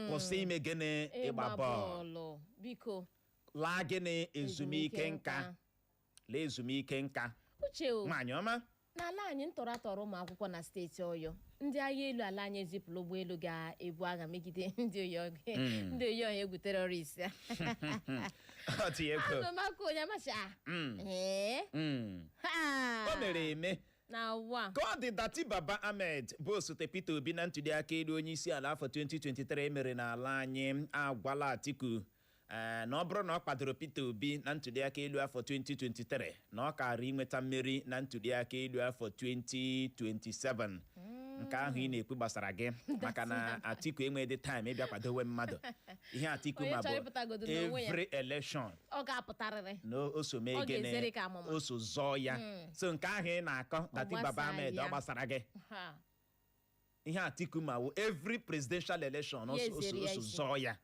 Kwụsị ime gịnị? Ịgba bọọlụ. Bọọlụ, biko. Laa gịnị? Ezumike nka. Laa ezumike nka. Uche o. Nwaanyị ọma. N'ala anyị, ntọrọ atọrọ ụmụ akwụkwọ na steeti Ọyọ. Ndị agha elu ala anyị ezipụrụ ụgbọelu ga-ebu agha megide ndị oyi ọha egwu terrorist. Ọ dị egwu. Anụmakụ onye amasị a. Ee. Ha! O mere eme. Na ụwa. Ka ọ dị, Datti Baba Ahmed, bụ osote Peter Obi na ntụliaka elu onye isi ala afọ 2023 emere n'ala anyị, agwala Atiku na ọ bụrụ na ọ kwadoro Peter Obi na ntụliaka elu afọ 2023, na ọ kara inweta mmeri na ntụliaka elu afọ 2027. Nke ahụ ị na-ekwu gbasara gị, maka na Atiku enweghị time ịbịa kwadowe mmadụ. Ihe Atiku Onye ma chọrọ bụ ịpụtagodu n'onwe ya. every election Ọ ga-apụtarịrị. na o so mee Ọ gịnị? ga-ezere ka amụma. O so zọọ ya. So nke ahụ ị na-akọ, Datti Baba Gbasara Ahmed, ya. ọ gbasara gị. Ha. Ihe Atiku ma wụ every presidential election Ya o so ezere ya o so isi. zọọ ya.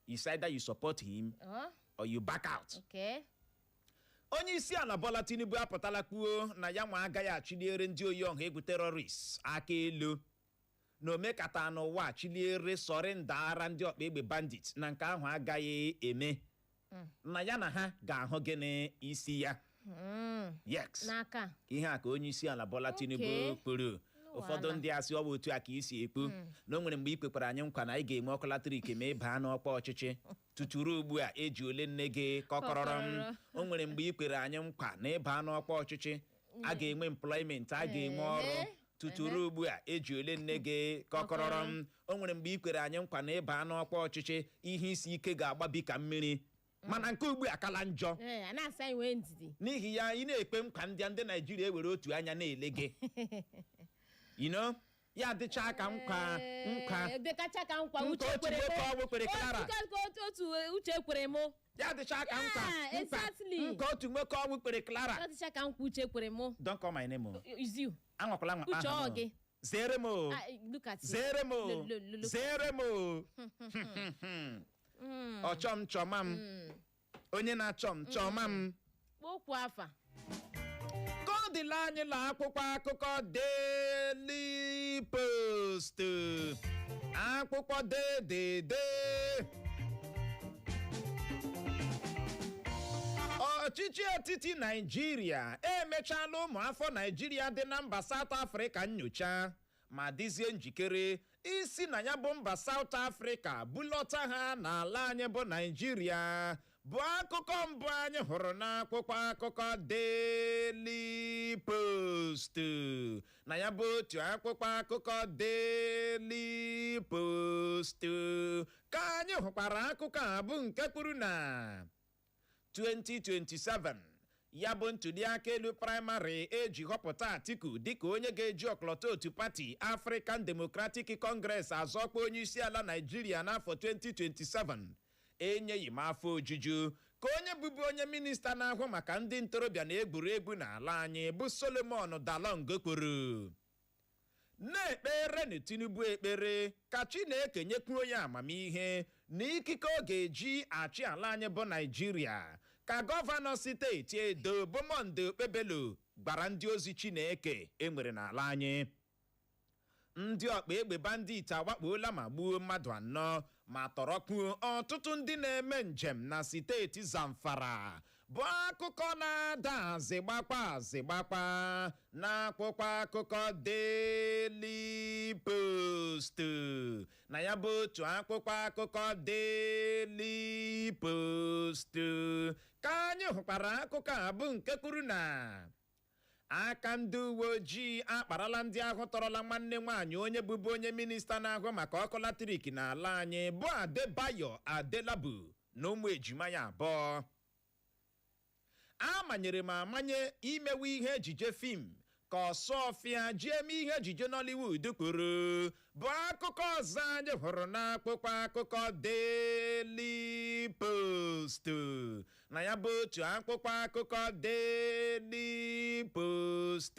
It's either you support him Ọ? or you back out. Okay. Onye isi ala Bola Tinubu apụtala kwuo na ya nwa agaghị achịliere ndị oyi ọha egwu terrorist aka elu, na omekata n'ụwa chiliere sọrịndara ndị ọkpa egbe bandit, na nke ahụ agaghị eme, na ya na ha ga-ahụ gịnị? Isi ya. Yes. N'aka. Ihe a ka onye isi ala Bola Tinubu kwuru. Ụfọdụ Wahala. ndị asị ọ bụ otu a ka isi ekwu na o nwere mgbe i kwekwara anyị nkwa na anyị ga-enwe ọkụ latrik ma ị baa n'ọkwa ọchịchị. Tuturu ugbu a, eji ole nne gị kọkọrọrọ m? Kọkọrọrọ. O nwere mgbe i kwere anyị nkwa na ịba n'ọkwa ọchịchị, a ga-enwe employment, a ga-enwe ọrụ. Tuturu ugbu a, eji ole nne gị kọkọrọrọ m? O nwere mgbe i kwere anyị nkwa na ịba n'ọkwa ọchịchị, ihe isi ike ga-agbabi ka mmiri, mana nke ugbu a kala njọ. Ee, a na-asị anyị nwee ndidi. N'ihi ya, ị na-ekpe nkwa ndị a, ndị Naijiria ewere otu anya na-ele gị, ya dịcha ka nkwa nkwa Ee, dịkacha ka nkwa Nkwa Uche otu kwere nwoke mụ. ọgwụ kwere Clara. Otu Uche kwere mụ. Ya dịcha ka nkwa Yeah, nkwa exactly. nkwa otu nwoke ọgwụ kwere Clara. Ọ dịcha ka nkwa Uche kwere mụ. Don't call my name o. Is you. Anwakwala anwa Uche aha m ọ o. gị. Zere m o. Ah, look at you. Zere m o. Look. Zere m o. Ọchọ m chọma m, onye na-achọ m chọma m. Okwu afa. Ka ọ dịla, anyị la akwụkwọ akụkọ Daily Post, akwụkwọ dedede. Ọchịchị etiti Naijiria emechala ụmụ afọ Naijiria dị na mba South Africa nyocha ma dịzie njikere isi na ya bụ mba South Africa bulọta ha n'ala anyị bụ Naijiria, bụ akụkọ mbụ anyị hụrụ n'akwụkwọ akụkọ Daily Post. Na ya bụ otu akwụkwọ akụkọ Daily Post ka anyị hụkwara akụkọ a bụ nke kwuru na 2027, ya bụ ntụliaka elu praịmarị eji họpụta Atiku dịka onye ga-eji ọkọlọtọ otu pati African Democratic Congress azọkwa onye isi ala Naijiria n'afọ 2027, enyeghị m afọ ojuju, ka onye bụbu onye minista na-ahụ maka ndị ntorobịa na egwuregwu n'ala anyị bụ Solomon Dalong kwuru. Na-ekpere na Tinubu ekpere ka Chineke nyekwuo ya amamihe na ikike ọ ga-eji achị ala anyị bụ Naijiria, ka gọvanọ steeti Edo bụ Monday Okpebholo gbara ndị ozi Chineke enwere n'ala anyị. Ndị ọkpa egbe bandit awakpola ma gbuo mmadụ anọ ma tọrọkwuo ọtụtụ ndị na-eme njem na steeti Zamfara, bụ akụkọ na-ada azịgbakpa azịgbakpa n'akwụkwọ akụkọ Daily Post. Na ya bụ otu akwụkwọ akụkọ Daily Post ka anyị hụkwara akụkọ a bụ nke kwuru na aka ndị uwe ojii akparala ndị ahụ tọrọla nwanne nwaanyị onye bụbu onye minista na-ahụ maka ọkụ latrik n'ala anyị bụ Adebayo Adelabu na ụmụ ejima ya abụọ. A manyere m amanye imewe ihe ejije fim, ka Ọsọfịa ji eme ihe ejije Nollywood kwuru, bụ akụkọ ọzọ anyị hụrụ n'akwụkwọ akụkọ Daily Post. Na ya bụ otu akwụkwọ akụkọ Daily Post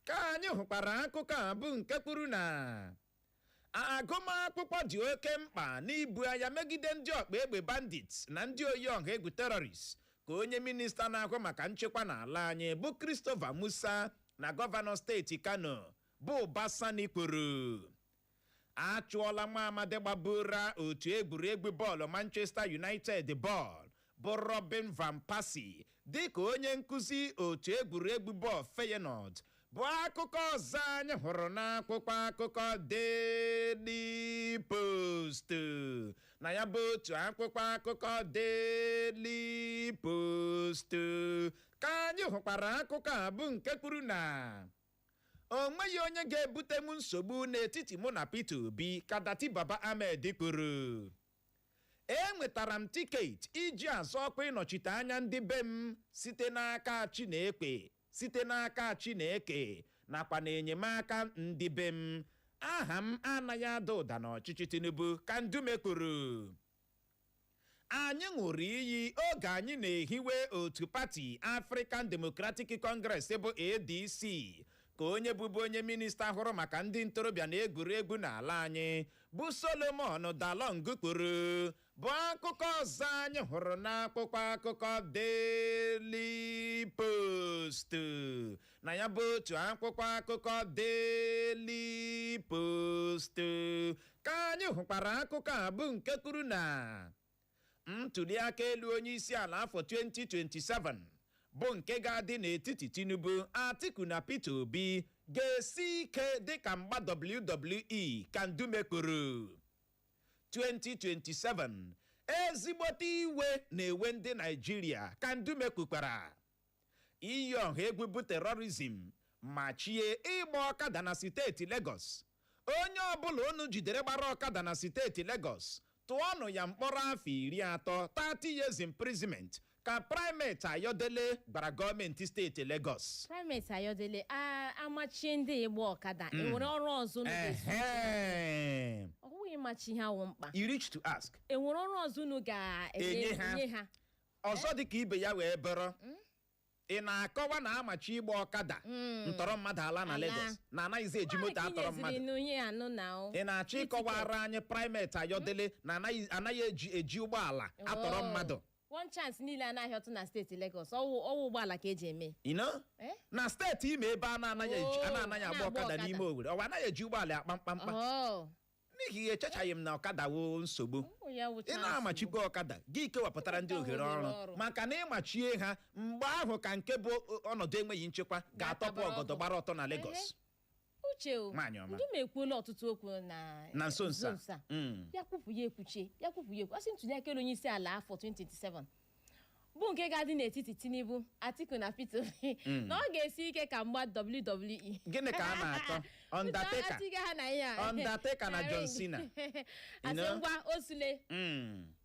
ka anyị hụkwara akụkọ a bụ nke kwuru na agụmakwụkwọ dị oke mkpa n'ibu agha megide ndị ọkpa egbe bandits na ndị oyi ọha egwu terrorists, ka onye minista na-ahụ maka nchekwa n'ala anyị bụ Christopher Musa na gọvanọ steeti Kano bụ Uba Sani kwuru. Achụọla nwa amadi gbabura otu egwuregwu bọọlụ Manchester United bọọlụ bụ Robin van Persie dịka onye nkụzi otu egwuregwu bọọlụ Feyenoord, bụ akụkọ ọzọ anyị hụrụ n'akwụkwọ akụkọ Daily Post. Na ya bụ otu akwụkwọ akụkọ Daily Post ka anyị hụkwara akụkọ a bụ nke kwuru na o nweghị onye ga-ebute m nsogbu n'etiti mụ na Peter Obi, ka Datti Baba Ahmed kwuru. Enwetara m ticket iji azọ ọkwa ịnọchite anya ndị be m site n'aka Chineke, site n'aka Chineke nakwa na enyemaka ndị be m. Aha m anaghị ada ụda n'ọchịchị Tinubu, ka Ndume kwuru. Anyị ṅụrụ iyi oge anyị na-ehiwe otu pati African Democratic Congress bụ ADC, ka onye bụbu onye minista hụrụ maka ndị ntorobịa na egwuregwu n'ala anyị bụ Solomon Dalong kwuru, bụ akụkọ ọzọ anyị hụrụ n'akwụkwọ akụkọ Daily Post. Na ya bụ otu akwụkwọ akụkọ Daily Post ka anyị hụkwara akụkọ a bụ nke kwuru na ntụliaka elu onye isi ala afọ 2027 bụ nke ga-adị n'etiti Tinubu, Atiku na Peter Obi ga-esi ike dịka mgba WWE, ka Ndume kwuru. 2027, ezigbote iwe na-ewe ndị Naijiria, ka Ndume kwukwara. Iyi ọha egwu bụ terrorism machie ịgba ọkada na steeti Lagos. Onye ọbụla unu jidere gbara ọkada na steeti Lagos, tụọnụ ya mkpọrọ afọ 30, 30 years imprisonment, ka Primate Ayodele gwara gọọmenti steeti Lagos. Primate Ayodele amachie ndị ịgba ọkada, enwere ọrụ ọzọ unu ga-esi? Ehe. Ọ bụghị ịmachi ha wụ mkpa. You reach to ask. Enwere ọrụ ọzọ unu ga-enye Enye ha. Nye ha. Ọzọ dị ka ibe ya wee bụrụ, ị na-akọwa na amachi ịgba ọkada, ntọrọ mmadụ ala na Ala. Lagos na anaghịzi eji moto atọrọ mmadụ. Ihe anụ na o. Ị na-achọ ịkọwara anyị, Primate Ayodele, na anaghị eji ụgbọala atọrọ Oh. mmadụ? One chance niile anaghị ọtụ na steeti Lagos, ọwụ ụgbọala ka eji eme. You know? Eh? Na steeti Imo ebe a na-anaghị eji a Oh, na-anaghị agba na-agba ọkada ọkada. n'ime Owerri, ọwa anaghị eji ụgbọala akpa mkpamkpa? Oh. N'ihi ya, echechaghị m na ọkada wo nsogbu. Ọ ya wụcha Ị na-amachikwa ọkada gị, kewapụtara ndị ohere ohere ọrụ ọrụ. maka na ịmachie ha, mgbe ahụ ka nke bụ ọnọdụ enweghị nchekwa ga-atọpụ ga-atabara ọgọdọ ọkụ. gbara ọtọ na Lagos. Uche o, Nwaanyị ọma. ndị m ekwuola ọtụtụ okwu na Na nso nso a. Ya kwupụ ya ekwuchie, ya kwupụ ya ekwu. Asị ntuli aka elu onye isi ala afọ 2027 bụ nke ga-adị n'etiti Tinubu, Atiku na Peter Obi, na ọ ga-esi ike ka mgba WWE. Gịnị ka a na-akọ? Undertaker. Atiga ha na ihe a. Undertaker na John ring. Cena. Asị know? ngwa osule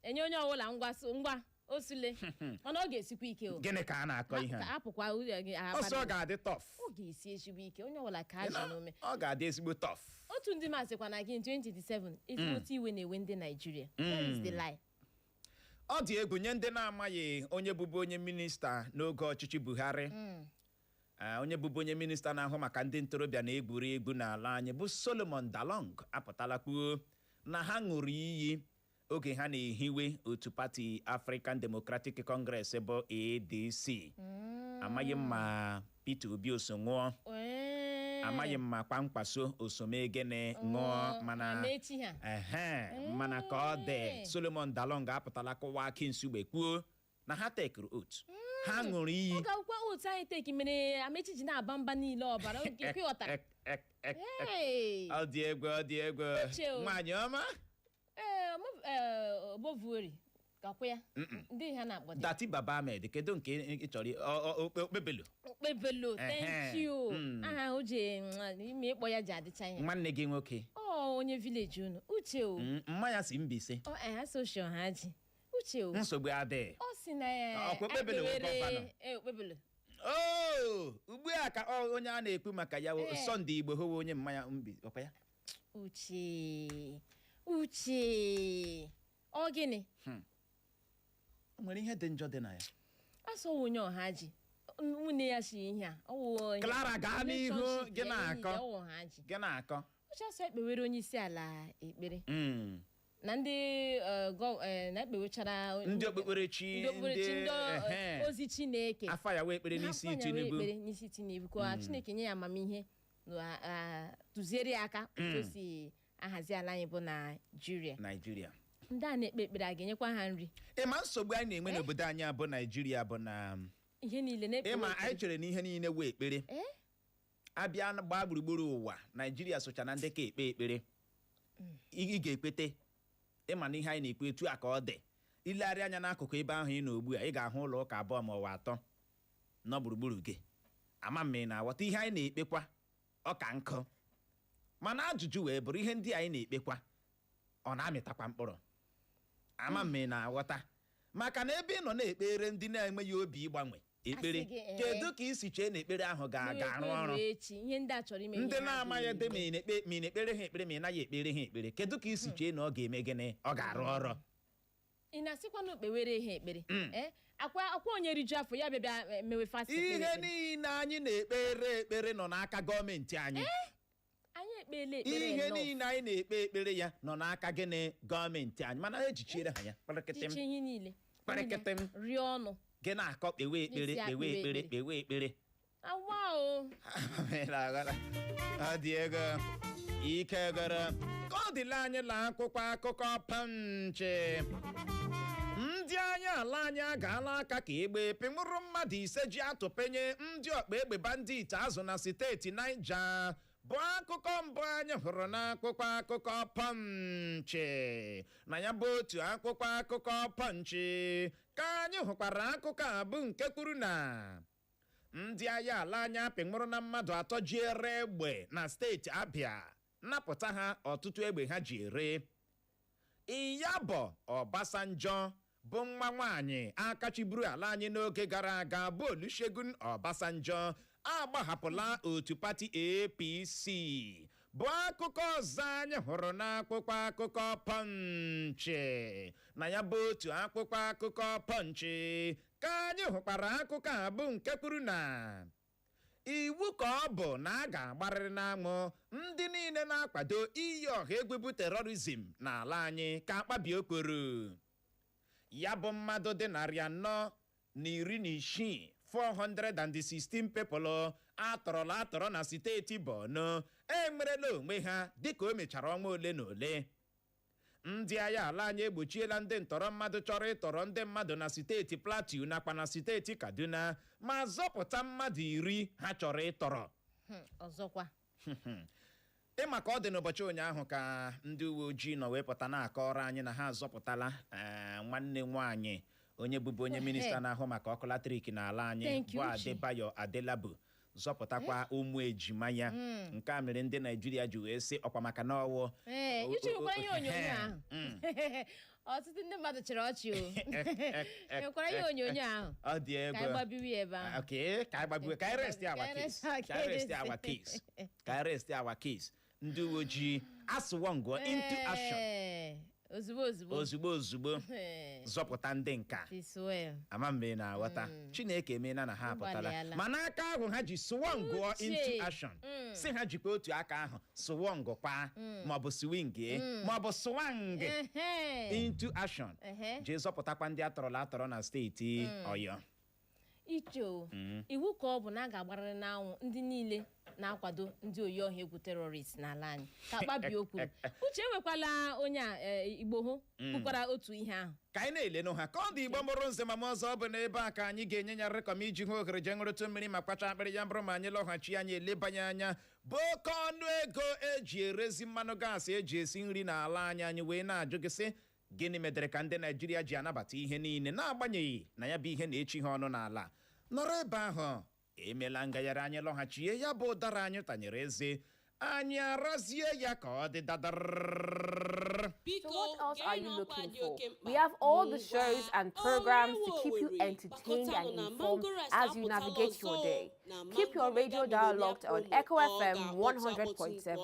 enye onye ọbụla ngwa ngwa osule, mana ọ ga-esikwa ike o. Gịnị ka a na-akọ ihe Ka a? apụkwa ụlọ gị. Ọsọ ọ ga-adị tough. Ọ ga-esi ezigbo ike, onye ọbụla ka azụ n'ume. Ọ ga-adị ezigbo tough. Otu ndị masịkwa na gị 2027, ezigbote iwe na-ewe ndị Naijiria. That is the lie. Ọ dị egwu. Nye ndị na-amaghị, onye bụbu onye minista n'oge ọchịchị Buhari, onye bụbu onye minista na-ahụ maka ndị ntorobịa na egwuregwu n'ala anyị bụ Solomon Dalong apụtala kwuo na ha ṅụrụ iyi oge ha na-ehiwe otu pati African Democratic Congress bụ ADC. Amaghị m ma Peter Obi oso ṅụọ. Amaghị m ma Kwankwaso osomegene ṅụọ, mana Amaechi ha. Ehe, mana ka ọ dị, Solomon Dalong apụtala kụwa aki nsugbe kwuo na ha tekiri otu ha ṅụrụ iyi. Ọ ga-akwụkwọ otu anyị teki mere Amechi ji na-aba mba niile ọbara oge kwịghọtara. Ek, ek, ek, ek. Hey! Ọ dị egwu, ọ dị egwu. Uche o. Nwaanyị ọma. Ee, Obovuori gakwa ya ndị ha na-akpọ dị. Datti Baba Ahmed, kedu nke ị chọrọ Okpebelo? Okpebelo, thank you. Aha o ji ime ịkpọ ya ji adịcha ihe. Nwanne gị nwoke. Ọ onye village unu, Uche o. Mmanya si Mbaise. Ọ ha social ha ji Uche o. Nsogbu adịghị. Ọ si na ya Ọkwa Okpebelo wụ gọvanọ. Ee, Okpebelo. Oo, ugbu a ka ọ onye a na-ekwu maka ya wụ Ee. Sunday Igboho, onye mmanya mbi ọkwa ya. Uche, Uche, ọ gịnị? O nwere ihe dị njọ dị na ya? Asọ onye ọha ji nwunye ya si ihe a ọ wụ onye Clara, gaa n'ihu, relationship gị ya, na-akọ. enyi ya, ọ wụ ọha ji. Gị na-akọ. Uche, asọ ekpewere onye isi ala ekpere na ndị na-ekpewechara ndị okpukperechi, ndị okpukperechi, ndị ozi Chineke. Afa ya wee ekpere n'isi Ha kwanyere Tinubu. ekpere n'isi Tinubu ka Chineke nye ya amamihe na tụziere ya aka otu o si ahazi ala anyị bụ Naijiria. Naijiria. Ndị a na-ekpe ekpere, a ga-enyekwa ha nri? Ịma nsogbu anyị na-enwe n'obodo anyị abụ Naijiria bụ na Ihe niile na-ekpe ịma ekpere. anyị chere na ihe niile wee ekpere. Abịa gbaa gburugburu ụwa, Naijiria socha na ndị ka ekpe ekpere. Ị ga-ekpete, ịma na ihe anyị na-ekpe etu a ka ọ dị. Ilegharị anya n'akụkụ ebe ahụ ị nọ ugbu a, ị ga-ahụ ụlọ ụka abụọ ma ọ bụ atọ nọ gburugburu gị. Ama m ma ị na-aghọta ihe anyị na-ekpekwa. Ọ ka nkụ, mana ajụjụ wee bụrụ, ihe ndị anyị na-ekpekwa, ọ na-amịtakwa mkpụrụ? Ama m ma ị na-aghọta, maka na ebe ị nọ na-ekpere ndị na-enweghị obi ịgbanwe ekpere, Asị gị, ee. kedu ka isi chee na ekpere ahụ ga-arụ ọrụ? Ruo echi, ihe ndị a chọrọ ime, Ndị ihe ha na-amaghị adịghị ede, ma ị na-ekpe, ma ị na-ekpere ha ekpere, ma ị naghị ekpere ha ekpere, kedu ka isi chee na ọ ga-eme gịnị, ọ ga-arụ ọrụ? Ị na-asịkwa na okpewere ha ekpere. Ee, akwa akwa onye riju afọ ya bịa bịa mewe fasting, kpere Ihe ekpere. niile anyị na-ekpere ekpere nọ n'aka gọọmenti anyị. Anyị ekpele ekpere Ihe enough. niile anyị na-ekpe ekpere ya nọ n'aka gịnị? Gọọmenti anyị. Mana ha ejichiere ha ya kpịrịkịtịm. Jichie ihe niile. Kpịrịkịtịm. Rie ọnụ. Gị na-akọ kpewe ekpere, Isi kpewe akpewe ekpere, ekpere. kpewe ekpere. Awa o. Ọ dị ego ike gọrọ ka ọ dịla. Anyị la akwụkwọ akụkọ Punch. Ndị agha ala anyị agaala aka ka egbe pịnwụrụ mmadụ 5 ji atụpenye ndị ọkpa egbe bandit azụ na steeti Niger, bụ akụkọ mbụ anyị hụrụ n'akwụkwọ akụkọ Punch. Na ya bụ otu akwụkwọ akụkọ Punch ka anyị hụkwara akụkọ a, bụ nke kwuru na ndị agha ala anyị apịnwụrụ na mmadụ 3 ji ere egbe na steeti Abịa, napụta ha ọtụtụ egbe ha ji ere. Iyabo Ọbasanjọ bụ nwa nwaanyị akachiburu ala anyị n'oge gara aga, bụ Olusegun Ọbasanjọ, agbahapụla otu pati APC, bụ akụkọ ọzọ anyị hụrụ n'akwụkwọ akụkọ Punch. Na ya bụ otu akwụkwọ akụkọ Punch ka anyị hụkwara akụkọ a, bụ nke kwuru na iwu ka ọ bụ na a ga-agbarịrị n'anwụ ndị niile na-akwado iyi ọha egwu bụ terrorism n'ala anyị, ka akpabio kwuru. Ya bụ mmadụ dị 416, 416 people atọrọla atọrọ na steeti Borno, enwerela onwe ha dịka o mechara ọnwa ole na ole. Ndị agha ala anyị egbochiela ndị ntọrọ mmadụ chọrọ ịtọrọ ndị mmadụ na steeti Plateau nakwa na steeti Kaduna, ma zọpụta mmadụ 10 ha chọrọ ịtọrọ. Ọzọkwa. Ịma ka ọ dị n'ụbọchị ụnyaahụ ka ndị uwe ojii nọ wee pụta na-akọrọ anyị na ha azọpụtala nwanne nwaanyị onye bụbu onye minista na-ahụ maka ọkụ latrik n'ala anyị, Thank you, bụ Uche. Adebayo Adelabu, zọpụtakwa ụmụ ejima ya. Nke a mere ndị Naijiria ji wee sị ọkwa maka na ọwụ Ee, Uche, nwekwara ihe onyonyo ahụ. Ọtụtụ ndị mmadụ chịrị ọchị o. Nwekwara ihe onyonyo ahụ. Ọ dị Ka anyị egwu. gbabiwe ebe ahụ. Okay, ka anyị gbabiwe, ka anyị rest our Ka anyị case. rest our Ka anyị rest case. our case. Ka anyị rest our case. Ndị uwe ojii asụwọ ngụọ into action. Ee, ozugbo ozugbo. Ozugbo ozugbo. Ee, Zọpụta ndị nka. it is well. Ama mgbe ị na-aghọta, Chineke emeela na ha apụtala. Agbalịala. Mana aka ahụ ha ji sụwọ ngụọ Uche. into action, si ha jikwa otu aka ahụ sụwọ ngụkwa, maọbụ swingie, maọbụ swang into action, jee zọpụtakwa ndị atọrọla atọrọ na steeti Ọyọ. Iche o, iwu ka ọ bụ na a ga-agbarịrị n'anwụ ndị niile na-akwado ndị oyi ọha egwu terrorist n'ala anyị, ka Akpabio kwuru. Uche, enwekwala onye a Igboho kwukwara otu ihe ahụ. Ka anyị na-elenụ ha ka ọ dị. Igbo mụrụ nze ma m ọzọ, ọ bụ n'ebe a ka anyị ga-enye ya rịkọm iji hụ ohere jee ṅụrụtụ mmiri ma kpacha akpịrị ya. Bụrụ ma anyị lọghachi, anyị elebanye anya bụ oke ọnụ ego eji erezi mmanụ gaasị eji esi nri n'ala anyị. Anyị wee na-ajụ gị sị, gịnị medere ka ndị Naijiria ji anabata ihe niile n'agbanyeghị na ya bụ ihe na-echi ha ọnụ n'ala? Nọrọ ebe ahụ, emela ngagharị. Anyị lọghachie, ya bụ ụdara anyị tanyere eze, anyị arazie ya ka ọ dị dadara. So what else are you looking for? We have all the shows and programs to keep you entertained and informed as you navigate your day. Keep your radio dial locked on Echo FM 100.7.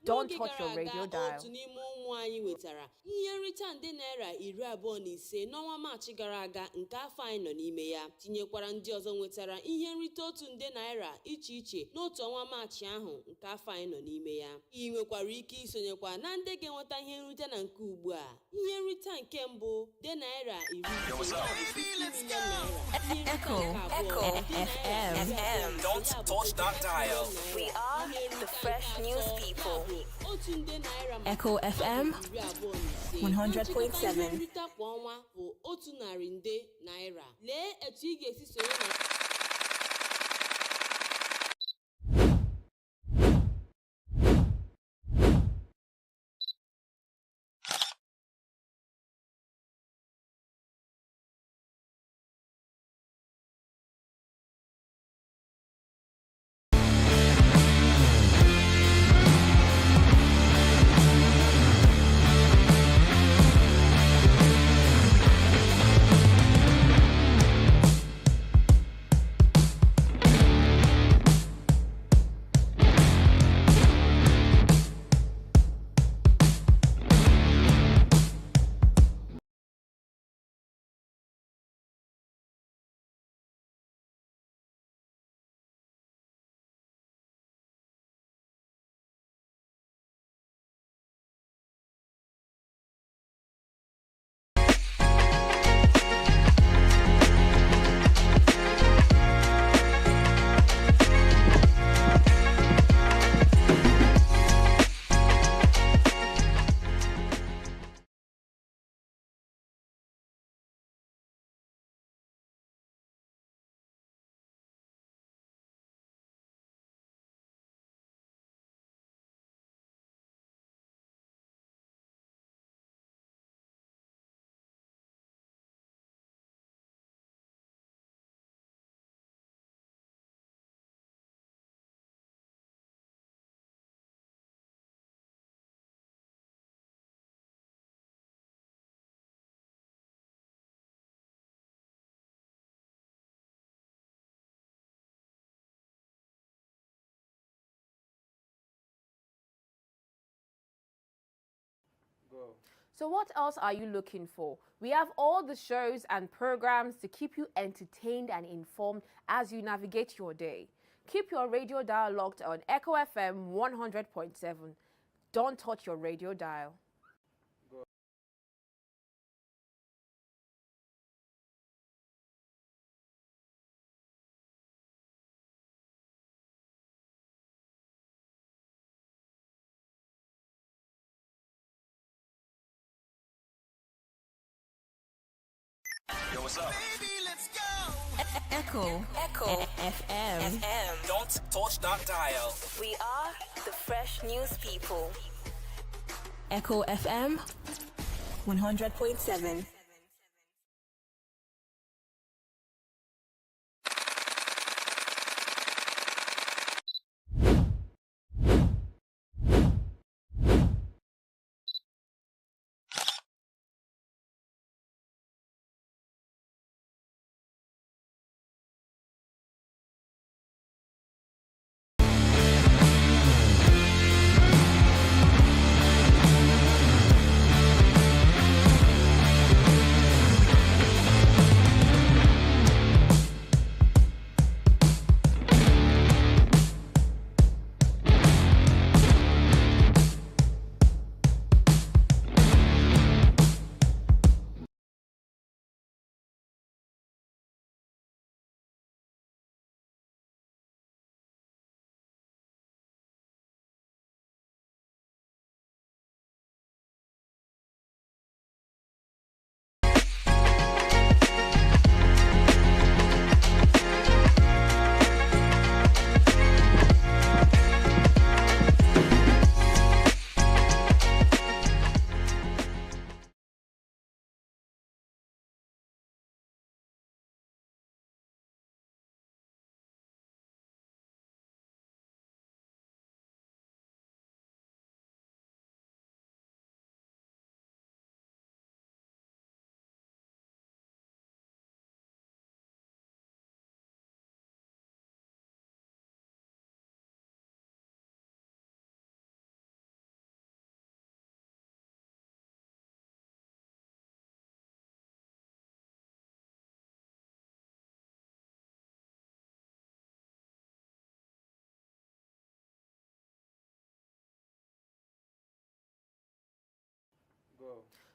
Don't touch your radio dial. Otu n'ime ụmụ anyị nwetara ihe nrite nde naira 25 n'ọnwa Maachị gara aga nke afọ anyị nọ n'ime ya, tinyekwara ndị ọzọ nwetara ihe nrite 1 nde naira iche iche n'otu ọnwa Maachị ahụ nke afọ anyị nọ n'ime ya. Ị nwekwara ike isonyekwa na ndị ga-enweta ihe nrite na nke ugbu a. Ihe nrite nke mbụ, nde naira 50, ya bụ 50 million naira. Ihe nrite Echo, nke abụọ, Echo nde naira FM. FM. Don't touch that dial. We are the fresh news people. Otu nde naira maka Echo FM mmadụ 25. Na nchịkọta ihe 100.7. nrite kwa ọnwa bụ 100 nde naira. Lee etu ị ga-esi sonye na So, what else are you looking for? We have all the shows and programs to keep you entertained and informed as you navigate your day. Keep your radio dial locked on Echo FM 100.7. Don't touch your radio dial. Yo, what's up? Echo. Echo. FM. FM. Don't touch that dial. We are the fresh news people. Echo FM 100.7.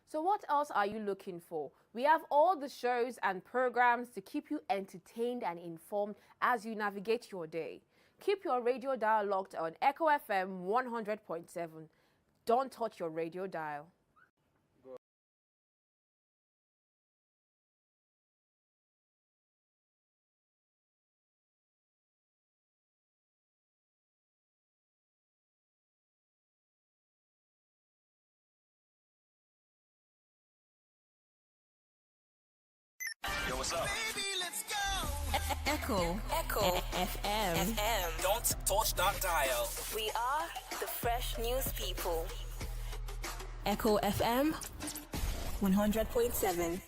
So what else are you looking for? We have all the shows and programs to keep you entertained and informed as you navigate your day. Keep your radio dial locked on Echo FM 100.7. Don't touch your radio dial. Yo, what's up? Echo. Echo. FM. FM. Don't touch that dial. We are the fresh news people. Echo FM 100.7.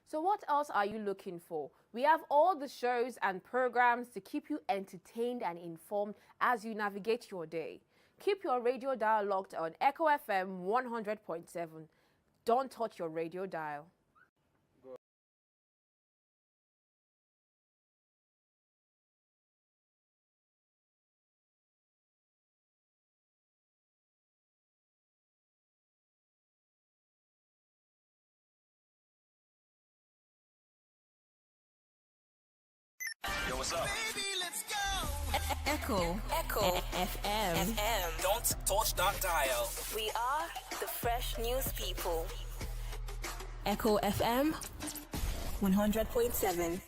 So what else are you looking for? We have all the shows and programs to keep you entertained and informed as you navigate your day. Keep your radio dial locked on Echo FM 100.7. Don't touch your radio dial. Yo, what's up? Echo. Echo. FM. FM. Don't touch that dial. We are the fresh news people. Echo FM 100.7.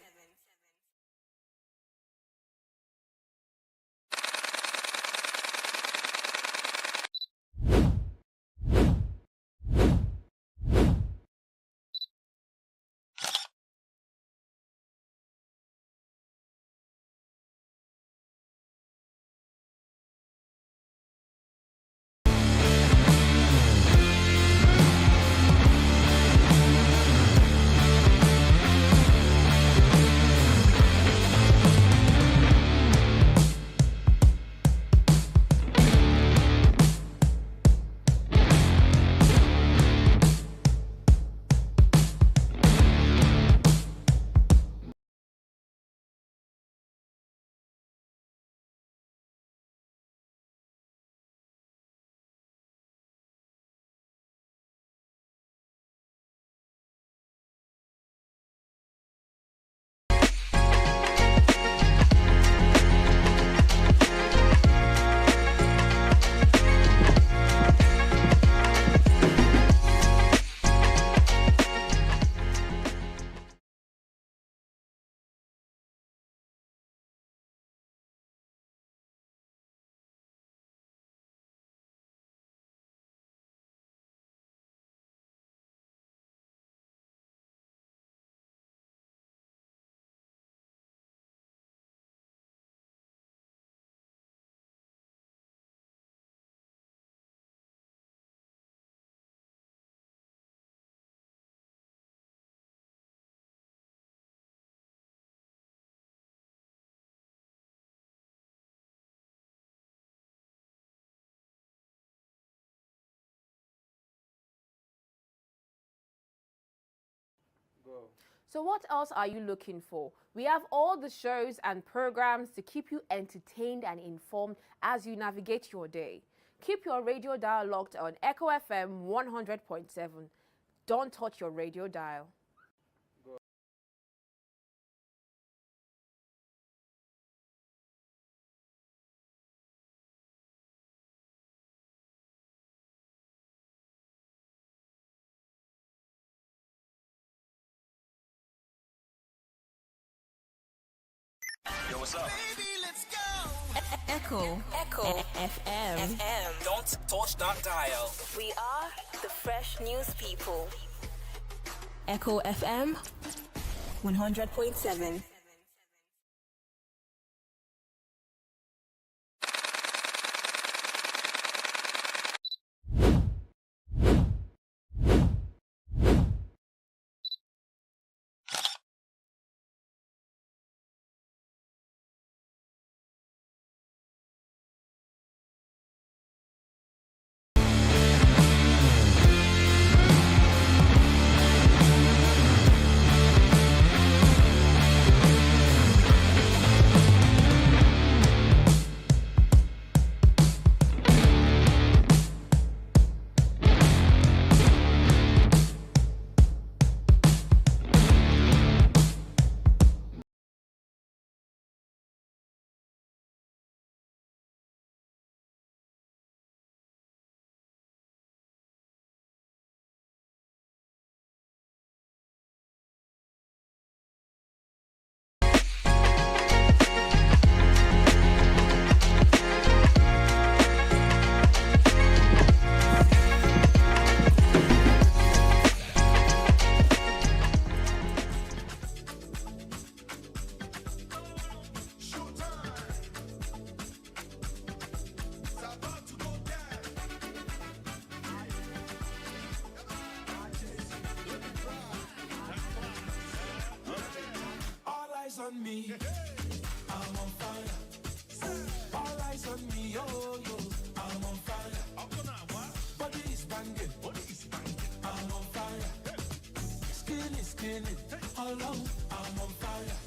So, what else are you looking for? We have all the shows and programs to keep you entertained and informed as you navigate your day. Keep your radio dial locked on Echo FM 100.7. Don't touch your radio dial. Yo, what's up? Echo. Echo. FM. FM. Don't touch that dial. We are the fresh news people. Echo FM 100.7. All eyes on me. I'm on fire. All eyes on me. Oh, yo. I'm on fire. Body is banging. I'm on fire. Skin is skinning. All along. I'm on fire.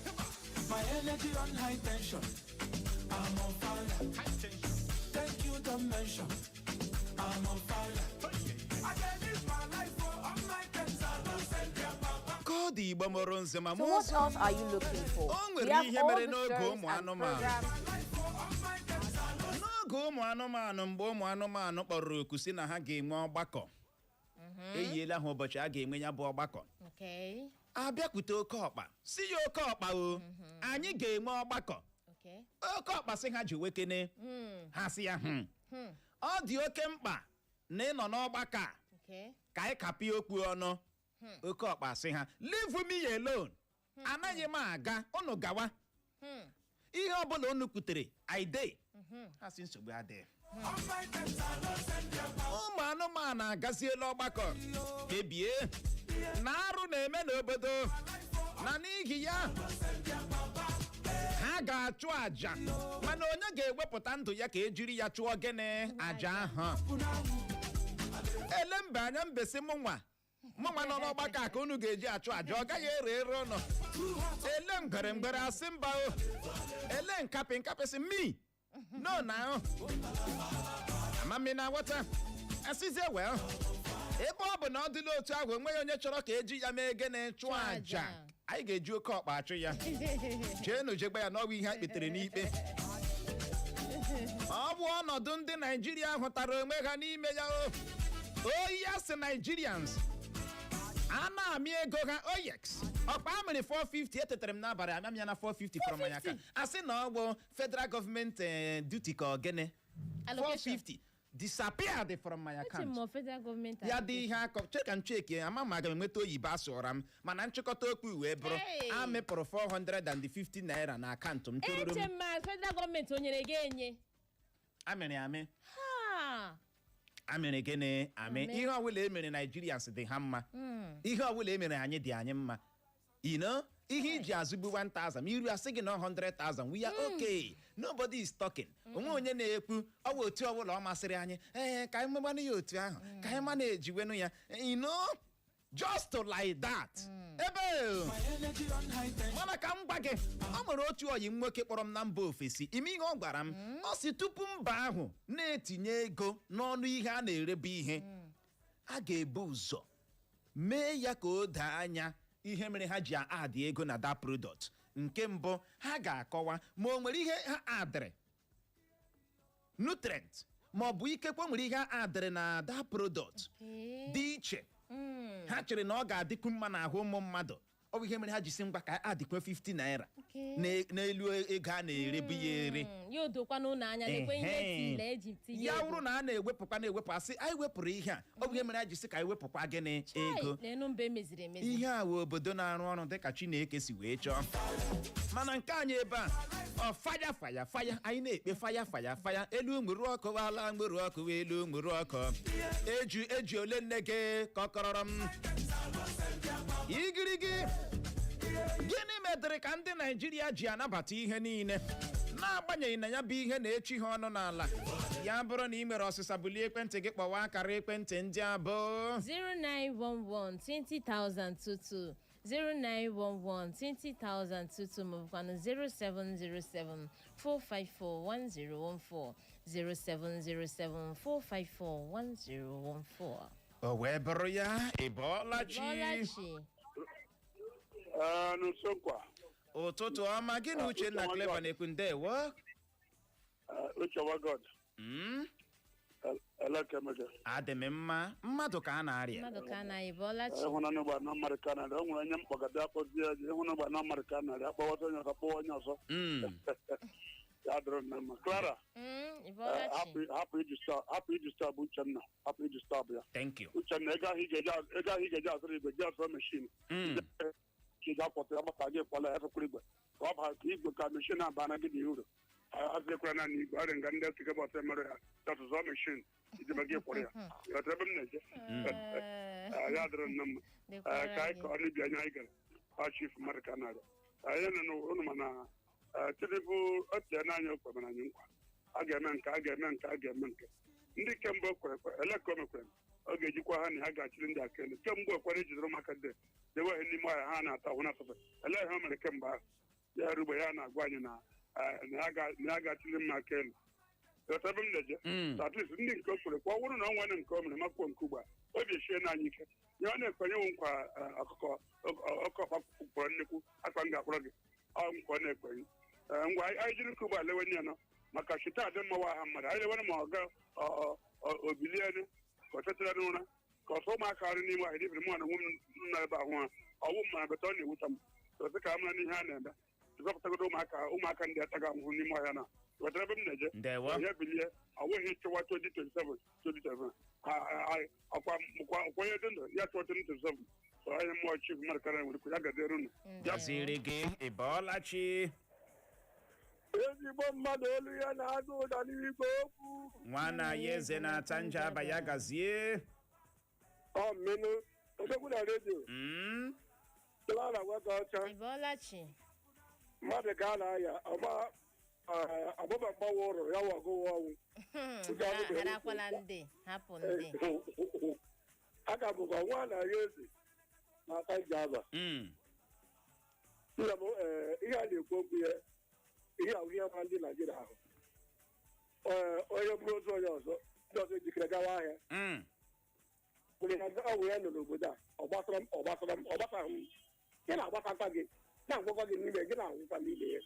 My energy on high tension. I'm on fire. Thank you, dimension. I'm on fire. I can live my life for all my friends. I don't send their papa. Ka ọ dị, Igbo mụrụ nze ma So, mụ what ọzọ. else are you looking for? O We nwere have ihe all mere the n'oge shows ụmụ and anụmanụ. programs. N'oge ụmụ anụmanụ, mgbe ụmụ anụmanụ kpọrọ oku si na ha ga-enwe ọgbakọ, eyiela ha ụbọchị a ga-enwe ya bụ ọgbakọ. Okay. Abịakwute oke ọkpa, si ya, "Oke ọkpa o, anyị ga-enwe ọgbakọ." Oke ọkpa sị ha ji wekene ha, sị ya, ọ dị oke mkpa na ịnọ n'ọgbakọ a ka anyị kapịa okwu ọnụ." Oke ọkpa sị ha, "Leave me alone, anaghị m aga, unu gawa, ihe ọbụla unu kwutere, I dey." Ha sị nsogbu adịghị. Ụmụ anụmanụ agaziela ọgbakọ, kpebie na arụ na-eme n'obodo, na n'ihi ya ha ga-achụ àjà, mana onye ga-ewepụta ndụ ya ka ejiri ya chụọ gịnị àjà ahụ? Ele mbe anya, mbesi, "Mụnwa, mụnwa nọ n'ọgbakọ a ka unu ga-eji achụ àjà, ọ gaghị ere ere ụnụ." Ele ngwere, ngwere asị mba o. Ele nkapị, nkapị sị mi no na amami na nghọta asịzie. Well, ebe ọ bụ na ọ dịla otu ahụ, onweghị onye chọrọ ka eji ya mee gịnị, chụọ àjà, anyị ga-eji oke ọkpa achụ ya. Jeenu jegba ya n'ọwa ihe a kpetere n'ikpe. Ọ bụ ọnọdụ ndị Naijiria hụtara onwe ha n'ime ya. O oyi ya sị Nigerians a na-amị ego ha oyex ọkpa amịrị 450. Etetere m n'abalị, amịa m ya na 450 from my aka, asị na ọ bụ federal gọọmenti duty ka ọ gịnị. Allocation. 450 disappeared from my Eche m account. ma federal gọọmenti Ya dị ihe akọ cheka ncheki ama ma aga m enweta oyibo asụra m, mana nchịkọta okwu wee bụrụ, Hey! amịpụrụ 450 naira na akaụntụ m tororo Eche m. m ma federal gọọmenti o nyere gị enye. Amịrị amị. Ha. Amịrị gịnị amị. Amị. Ihe ọbụla e mere Nigerians dị ha mma, ihe ọbụla e mere anyị dị anyị mma. You know, ihe iji azụgbu 1000 iru asị gị na 100,000, we are okay, nobody is talking, onwe onye na-ekwu. Ọ bụ otu ọbụla ọ masịrị anyị, ee, ka anyị megbanụ ya otu ahụ, ka anyị ma na-ejiwenụ ya, you know. Just like that, ebe mana ka m gwa gị, ọ nwere otu oyi m nwoke kpọrọ m na mba ofesi. Ime ihe ọ gwara m, ọ si tupu mba ahụ na-etinye ego n'ọnụ ihe a na-erebe ihe, a ga-ebu ụzọ mee ya ka o doo anya ihe mere ha ji adị ego na that product. Nke mbụ, ha ga-akọwa ma o nwere ihe ha adịrị nutrient, ma ọ bụ ikekwe nwere ihe adịrị na that product dị iche ha chere na ọ ga-adịkwu mma n'ahụ ụmụ mmadụ. Ọ bụ ihe mere ha ji si ngwa ka adịkwa 50 naira n'elu ego a na-erebu ya ere. Ya odokwa n'ụlọ anya, lekwe ihe etile eji tinye Ya ego. wụrụ na a na-ewepụkwa, na-ewepụ, asị anyị wepụrụ ihe a, ọ bụ ihe mere a ji sị ka anyị wepụkwa gịnị? Chai, ego. Leenụ mba emeziri emezi. Ihe a wụ obodo na-arụ ọrụ dịka Chineke si wee chọọ, mana nke anyị ebe a, ọ faya faya faya. Anyị na-ekpe faya faya faya, elu nwere ọkụ, ala nwere ọkụ, elu nwere ọkụ. Eju eji ole nne gị kọkọrọrọ m igirigi. Gịnị medịrị ka ndị Naijiria ji anabata ihe niile, n'agbanyeghị na ya bụ ihe na-echi ha ọnụ n'ala? Ya bụrụ na ị nwere ọsịsa, bulie ekwentị gị kpọwa akara ekwentị ndị abụọ: 0911 20022, 0911 20022, maọbụkwanụ 0707 454 1014, 0707 454 1014. O wee bụrụ ya, ị bọọla chi? Bọlachi. Ee, n'uso nkwa. Ụtụtụ ọma gị na Uchenna Clever na-ekwu. Ndewo. Uche God. Elekemeke. Adị m mma. Mmadụ ka a na-arịa. Mmadụ ka anaghị. Bọlachi. Ịhụnanya gba na mmadụ ka narị o nwere onye mkpọgada akpọzie ya, ịhụnanya gba na mmadụ ka narị akpọwata onye ọzọ, kpọwa onye ọzọ. Ya dịrị nne mma, Clara. Ị bọlachi. Hapụ iji star bụ Uchenna, hapụ iji star bụ ya. Thank you. Uchenna, ego ahụ ị ga-eji, ego ahụ ị ga-eji azụrụ igwe ji azụrụ machine ka ị ga-akwọta ya gbata gị kwala ya efekwara igwe ka ọ baa ka igwe ka machine abana gị n'uru. Azụekwara naanị igwe arị nga ndị esike bọta emerụ ya tatụzọ machine iji gị kwọrọ ya. Ghọtara ebe m na-eje? Ya dịrị nne mma. Dịkwara ka anyị gị. ka ọ n'ubi anya anyị gara ọ chief mmadụ ka narị anyị nọ n'ụlọ, mana Tinubu o tie n'anya okwe, mana anyị nkwa a ga-eme nke a ga-eme nke a ga-eme nke ndị kemgbe o kwere ekwe ele ka o mekwere ọ ga-ejikwa ha na ha ga-achịrị ndị aka elu. Kemgbe okwere ejidere ụmụaka ndị dewe ha n'ime ọhịa, ha na-ata ahụ na-asọfe ele ihe o mere kemgbe ahụ ya rugbe ya na-agwa anyị na na ya ga-achịrị mma aka elu. Ghọta ebe m na-eje? At least ndị nke o kwere kwa, ọ bụrụ na ọ nwere nke o mere makwuo nke ugbu a, obi eshie na anyị ike. Ihe ọ na-ekwenye nkwa, ọkụkọ oke ọkpa kpọrọ nnukwu akpa m ga-akpọrọ gị, ọ nkwa ọ na-ekwenye. Ngwa, anyị jiri nke ugbu a lewe ya nọ maka chita adị mma wa ha mmadụ anyị lewere ma ọ ga obilienu ka ọ tetara n'ụra ka ọsọ ụmụaka arụ n'ime ahịa dibiri mụ na onwe m nọ ebe ahụ ha ọwụ m mara beta ọ na-ewuta m sị ka a mara n'ihe a na-eme zọpụtagodo ụmụaka, ụmụaka ndị ataghị ahụhụ n'ime ọhịa na wetara ebe m na-eje. Ndewo. Ya bilie, ọ nweghị ịchụwa 2027 2027 ọkwa ọkwa onye dị ndụ ya chụọ 2027. So onye mmụọ chief mmadụ karịa nwere ya gaziere unu ya. Gaziri gị. Ị bọọla chi? Ezigbo mmadụ olu ya na-ada ụda n'igwe okwu. Nwana ya eze na-ata nje aba ya gazie. Ọ mmenụ odogwu na redio. Clara nwata ọcha. Ị bọọla chi? Mmadụ ka a na-aya ọgba agbụba mgbanwe ụrọ ya wagụwa ọnwụ. Harakwala ndị, hapụ ndị. Aka bụkwa nwa na ya eze na-ata nje aba. Nna m, ihe a na-ekwu okwu ya, ihe ahụ ihe ma ndị Naijiria ahụ. Ee, onye bụrụ ozu onye ọzọ, ndị ọzọ ejikere gawa ahịa. Mgbe ha ọgwụ ya nọ n'obodo a, ọ gbasara m, ọ gbasara m, ọ gbasaghị m. Gị na-agbasakwa gị na-agwakwa gị n'ime gị na-anwụkwa n'ime ya.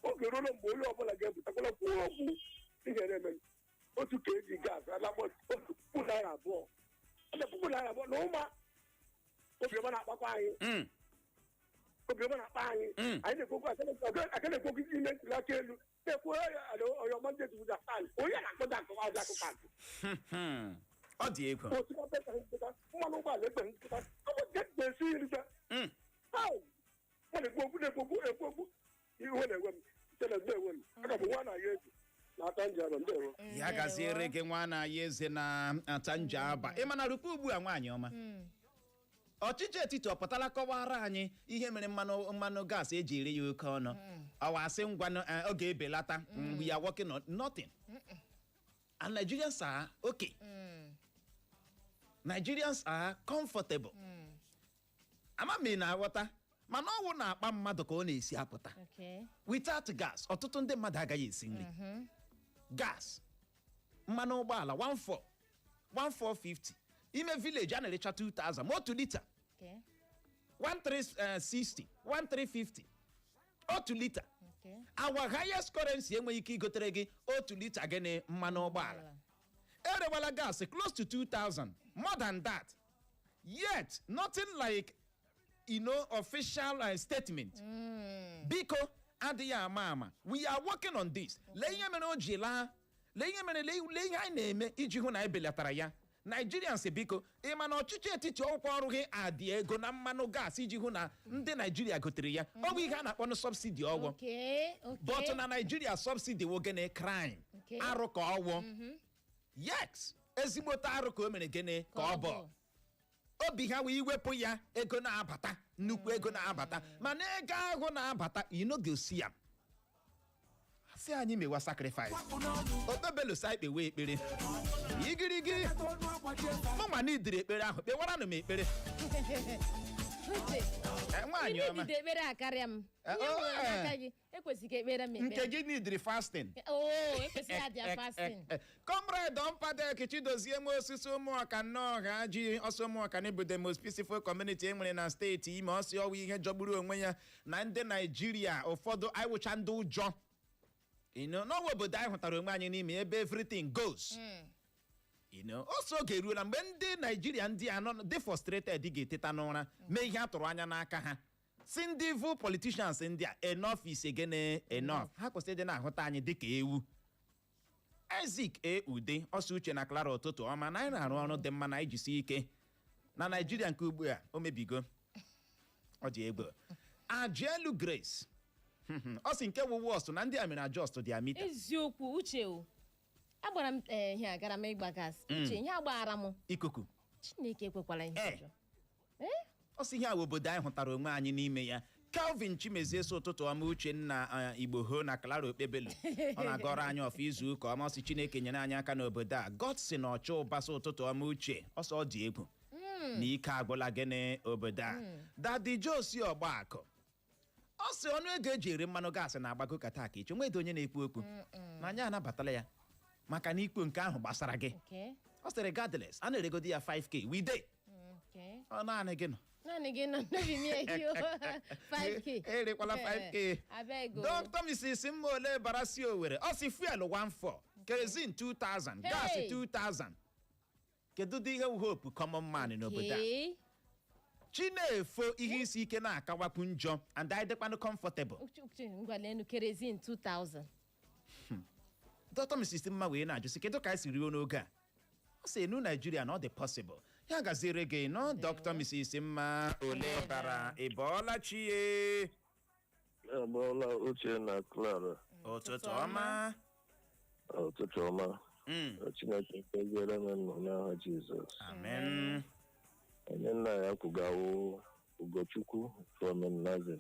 Oge ruola mgbe onye ọbụla ga-ebutakwala kwuo okwu ị ga-eme otu ka eji gas alakpọ 1,000 naira, ọ dị 2,000 naira na ụma. Obiọma na-akpakwa anyị. Obiọma na-akpa anyị. Anyị na-ekwokwu aka na-ekwokwu ime ntuli aka elu na-ekwu ọyọma ndị ezugbo stand onye na-akpọda akụkọ azụ akụkọ akụ. Ọ dị egwu. Osikapa ekweghị nkụta, mmanụ ụgbọala ekweghị nkụta, ọ bụ nke ga-esi nri. Mmadụ ekwu okwu na-ekwu okwu ekwu okwu, iwe na-enwe m chere na-enwe m. Aka bụ nwa na ya eji na-ata nje aba. Ndewo. Ya gaziere gị, nwa na ya eze na ata nje aba. Ị mana rukwa ugbu a, nwaanyị ọma, ọchịchị etiti ọ pụtala kọwara anyị ihe mere mmanụ gaasị eji ere ya oke ọnụ? Ọwa asị ngwanụ, ọ ga-ebelata. We are working on nothing and Nigerians are okay. Nigerians are comfortable. Ama m ị na-aghọta, mana ọwụ na-akpa mmadụ ka ọ na-esi apụta. Without gas, ọtụtụ ndị mmadụ agaghị esi nri. Gas, mmanụ ụgbọala 14 1450, ime village a na-erecha 2000 ma otu lita. 1360, 1350 otu lita. Our highest currency enweghị ike igotere gị otu lita gịnị? Mmanụ ụgbọala. Erewala gas close to 2000, more than that, yet nothing like official statement. Biko, adịghị ama ama, we are working on this. Lee ihe mere o ji laa, lee ihe mere, lee ihe anyị na-eme iji hụ na anyị belatara ya. Nigerians, biko, ị ma na ọchịchị etiti ọkwa ọrụ gị adị ego na mmanụ gas iji hụ na ndị Naijiria gotere ya. Ọ bụ ihe a na-akpọ subsidy ọgwụ. But na Naijiria, subsidy wụ gịnị? Crime. Arụ ka ọwụ. Yes, ezigbote arụ ka o mere gịnị ka ọ bụ. Obi ha wee iwepụ ya, ego na-abata, nnukwu ego na-abata, mana ego ahụ na-abata, you no go see am. Sị anyị mewa sacrifice. Okpebelu sa ikpewe ekpere igirigi. Mụnwa na idiri ekpere ahụ, kpewaranụ m ekpere. Uche, Nwaanyị ị ọma. bido ekpere a karịa m. Ihe m oh, nwere n'aka gị ekwesịghị ka ekpere m nke ekpere. Gị nidiri fasting. Oo, ekwesịghị adịa fasting. Comrade Ọmpadek Chidozie nwe osisi ụmụọka nnọọ ha ji ọsọ ụmụọka na the most peaceful community e nwere na steeti Ime. Ọsị ọwa ihe jọgburu onwe ya na ndị Naijiria ụfọdụ anyị ndị ụjọ. N'ọnwa obodo anyị hụtara onwe anyị n'ime ebe everything goes. Ọsọ oge eruola mgbe ndị Naijiria ndị a nọ dị frustrated ga-eteta n'ụra, mee ihe a tụrụ anya n'aka ha, si ndị evil politicians ndị a, enough is again enough. Ha kwesịrị ịdị na-ahụta anyị dịka ewu. Isaac A. Ude ọsọ Uche na Clara, ụtụtụ ọma. Na anyị na-arụ ọrụ dị mma na ijisi ike na Naijiria nke ugbu a o mebigo, ọ dị egwu. Ajelu Grace ọ sị nke wụ worst na ndị a mere adjust their meter. Eziokwu, Uche, o agbara m ihe agara m ịgba gas, Uche, ihe agbara m ikuku. Chineke ekwekwala ihe ọjọọ. Ọ sị ihe a wụ obodo anyị hụtara onwe anyị n'ime ya. Calvin Chimezie sị ụtụtụ ọma, Uchenna Igbo ho na Clara Okpebelu. Ọ na-agọrọ anyị ọfọ izu ụka ọma. Ọ sị Chineke nyere anyị aka n'obodo a. Godson Ọchọ Ụba sị ụtụtụ ọma, Uche. Ọsọ ọ dị egwu na ike agwụla gịnị obodo a. Daddy Josi Ọgbakọ ọ sị ọnụ ego eji ere mmanụ gaasị na-agbago ka taa ka echi nwedị onye na-ekwu okwu na anyị anabatala ya, maka na ikwu nke ahụ gbasara gị. Ọ sịrị regardless, a na-eregodi ya 5K, we dey. Ọ naanị gị nọ. Naanị gị nọ n'obi m ehi o 5K. Erekwala 5K. Abeg o. Dr. Mrs. Mmole Barasi Owere ọ sị fuel 14, kerosene 2000, gas Hey! 2000. Kedu dị ihe wụ hope common man n'obodo a? Chi na-efo, ihe isi ike na-akawapụ njọ, and anyị dịkwanụ comfortable. Uche, Uche, ngwa lenu kerosene 2000. Dr. Mrs. Mma wee na-ajụ sị kedu ka anyị si ruo n'oge a? Ọ sị enu Naijiria na ọ dị possible. Ya gaziere gị nọ, Dr. Mrs. Mma ole bara. Ị bọọla chi ye? Abụọla, Uche na Clara. Ụtụtụ ọma. Ụtụtụ ọma. Chineke kpeziere m nnụ n'aha Jizọs. Amen. Onye nna ya kwugawo Ugochukwu from Nnazi.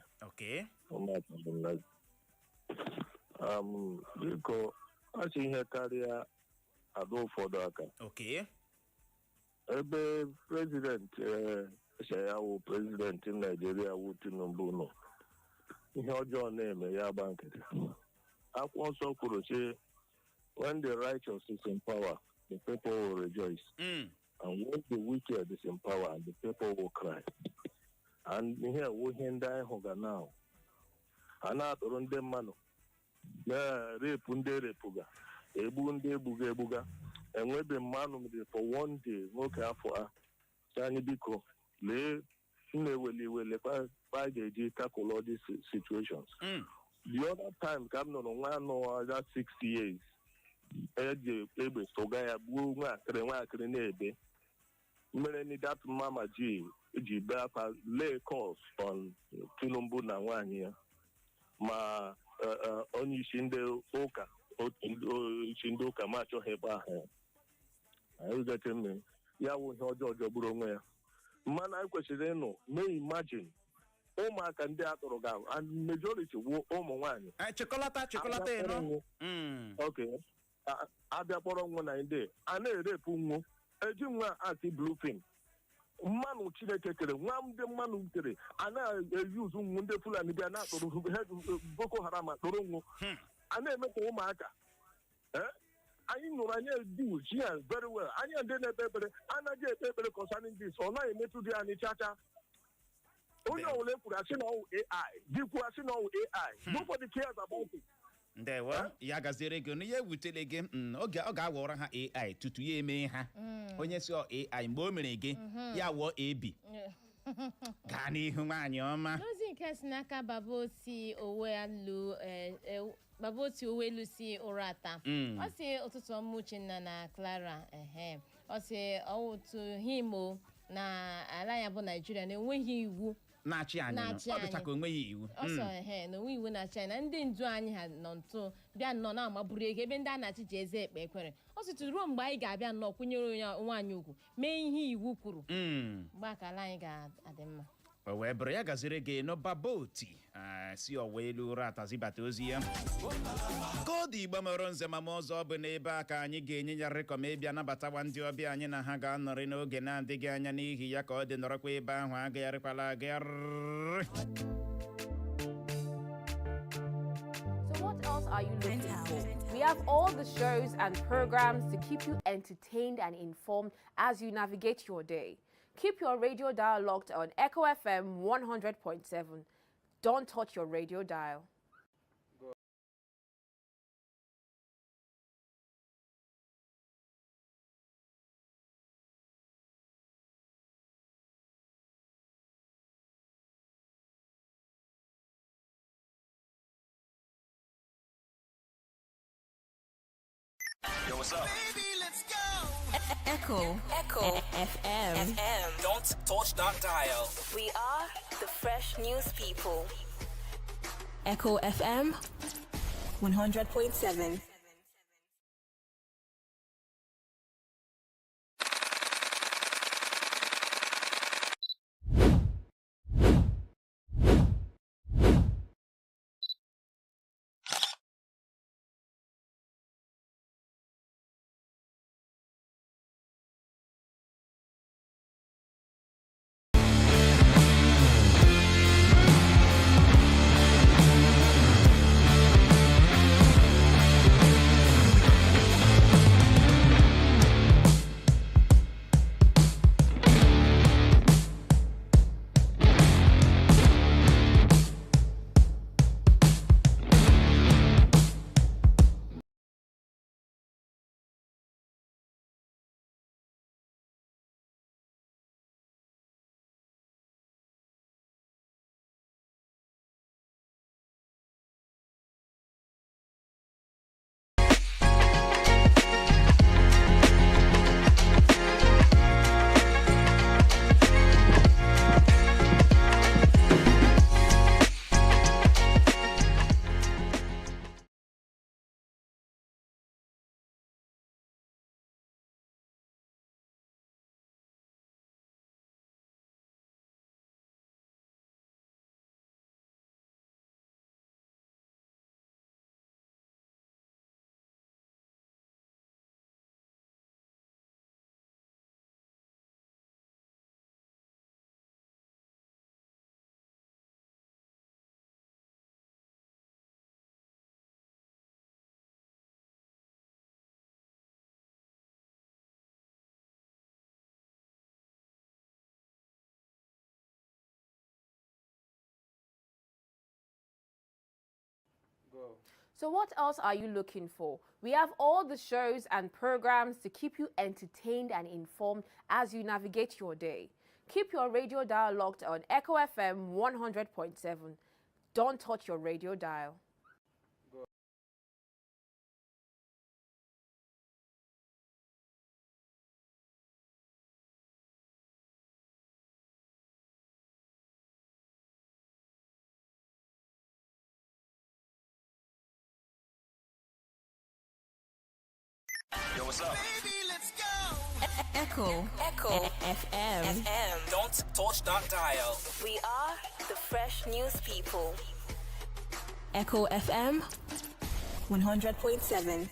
Ụmụaka bụ Nnazi. Biko, achị ihe karịa ada ụfọdụ aka. Ebe president ya wụ president Naijiria wụ Tinubu nọ, ihe ọjọọ na-eme, ya gba nkịtị. Akwụkwọ nsọ kwuru sị, "When the righteous is in power, the people will rejoice, and when the wicked is in power, the people will cry." And ihe wụ ihe ndị anyị hụga now. A na-atụrụ ndị mmadụ, na-erepụ ndị erepụga, egbu ndị egbuga egbuga. Enwebe mmanụ dị for one day nwoke afọ a sị anyị biko lee m na-eweli iwe, lekwa a ga-eji tackle all these situations. The other time ka m nụrụ nwa anọ that 6 years eji egbe tụga ya gbuo nwaakịrị, nwaakịrị na-ebe mere ni that mama ji bee akwa lay calls on Tinubu na nwaanyị ya, ma onye isi ndị ụka, otu isi ndị ụka ma achọghị ịkpọ aha ya. Anyị gete mmiri ya wụ ihe ọjọọ jọgburu onwe ya. Mmanụ anyị kwesịrị ịnụ mee, imagine ụmụaka ndị a tụrụ ga and majority wụ ụmụ nwaanyị. Chịkọlata, chịkọlata ịnọ. Okay, abịa kpọrọ nwa na ndị a na-erepụ nwu. Eji nwa asị blue film. Mmanụ Chineke kere, nwa ndị mmanụ kere, a na-eyuzu nwụ ndị Fulani bịa na-akpụrụ Boko Haram akpụrụ nwụ. A na-eme ka ụmụaka. Eh? Anyị nụrụ anyị edu here very well. Anyị ndị na-ekpe ekpere anaghị ekpe ekpere concerning this. Ọ naghị emetụ dị anyị chacha. Onye ọbụla ekwuru asị na ọwụ AI, gị kwuo asị na ọwụ AI. Nobody cares about it. Ndewo, ya gaziere gị. Ya ewutele gị. Oge ọ ga-awọrọ ha AI tutu ya eme ha, onye si ọ AI mgbe o mere gị ya wụọ AB. Gaa n'ihu, nwaanyị ọma. N'ozi nke si n'aka Baba Oti Owelu, Baba Oti Owelu si Ụrata, ọ sị, ụtụtụ ọma, Uchenna na Clara. Ehe, ọ sị ọwụtụ himo na ala ya bụ Naijiria na-enweghị iwu na-achị anyị nọ. Na-achị Ọ dịcha anyị. Ka o nweghị iwu. Ọsọ ehe na onwe iwu na-achị anyị na ndị ndu anyị ha nọ ntụ bịa nnọọ na-amaburu ego ebe ndị a na-achị ji eze ekpe ekwere. Ọ sịtụ ruo mgbe anyị ga-abịa nnọọ kwụnyere onye nwaanyị ugwu, mee ihe iwu kwuru, mgbe aka ala anyị ga-adị mma. O wee bụrụ ya gaziri gị n'Ọbaboti si ọwa elu ụra atazibata ozi ya ka ọ dị. Igbo mụrụ nze ma ọzọ, ọ bụ n'ebe a ka anyị ga-enye ya rịkọm ịbịa nabatawa ndị ọbịa anyị na ha ga-anọrị n'oge na-adịghị anya. N'ihi ya ka ọ dị, nọrọkwa ebe ahụ, agagharịkwala agagharị. So, what else are you looking for? We have all the shows and programs to keep you entertained and informed as you navigate your day. Keep your radio dial locked on Echo FM 100.7. Don't touch your radio dial. Yo, what's up? Echo. Echo. FM. FM. Don't touch that dial. We are the fresh news people. Echo FM 100.7. So, what else are you looking for? We have all the shows and programs to keep you entertained and informed as you navigate your day. Keep your radio dial locked on Echo FM 100.7. Don't touch your radio dial. Yo, what's up? Echo. Echo. FM. FM. Don't touch that dial. We are the fresh news people. Echo FM 100.7.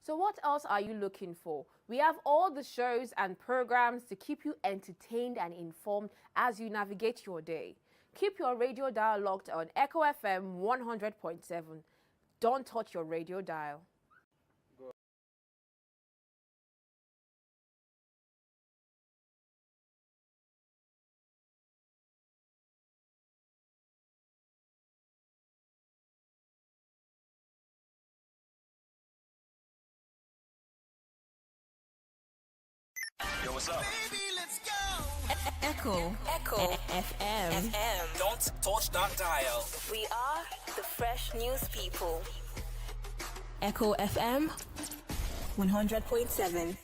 So what else are you looking for? We have all the shows and programs to keep you entertained and informed as you navigate your day. Keep your radio dial locked on Echo FM 100.7. Don't touch your radio dial. Yo, what's up? Echo. Echo. FM. FM. Don't touch that dial. We are the fresh news people. Echo FM 100.7.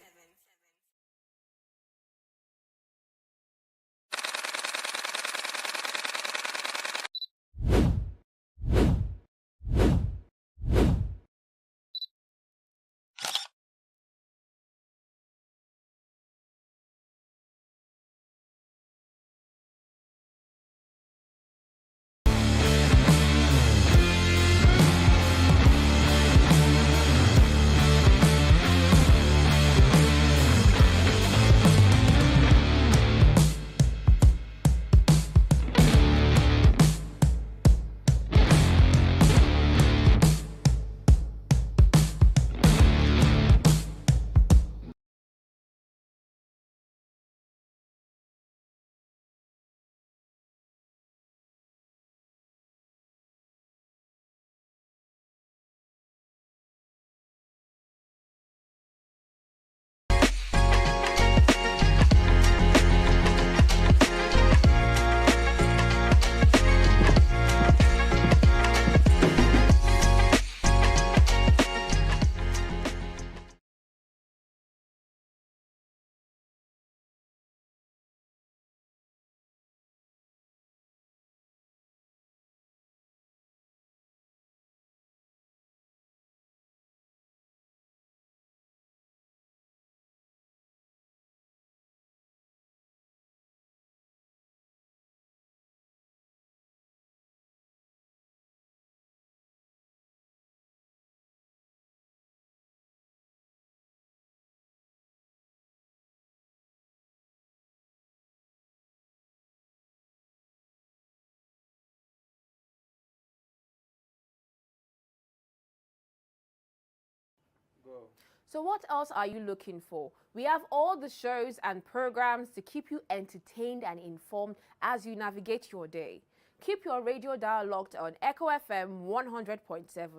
So what else are you looking for? We have all the shows and programs to keep you entertained and informed as you navigate your day. Keep your radio dial locked on Echo FM 100.7.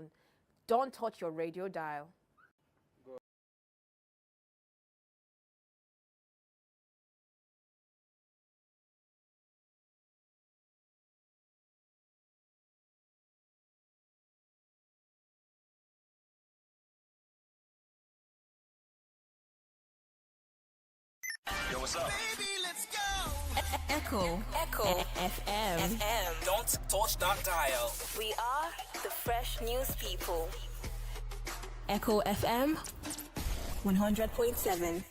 Don't touch your radio dial. Yo, what's up? Echo. Echo. FM. FM. Don't touch that dial. We are the fresh news people. Echo FM 100.7.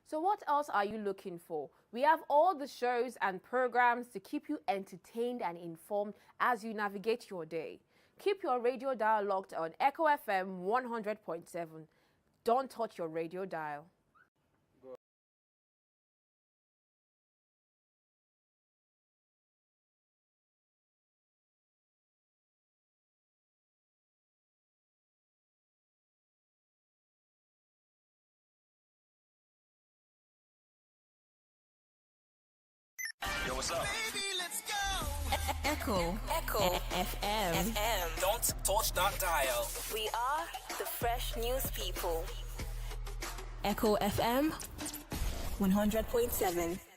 So, what else are you looking for? We have all the shows and programs to keep you entertained and informed as you navigate your day. Keep your radio dial locked on Echo FM 100.7. Don't touch your radio dial. Yo, what's up? Echo. Echo. FM. FM. Don't touch that dial. We are the fresh news people. Echo FM 100.7.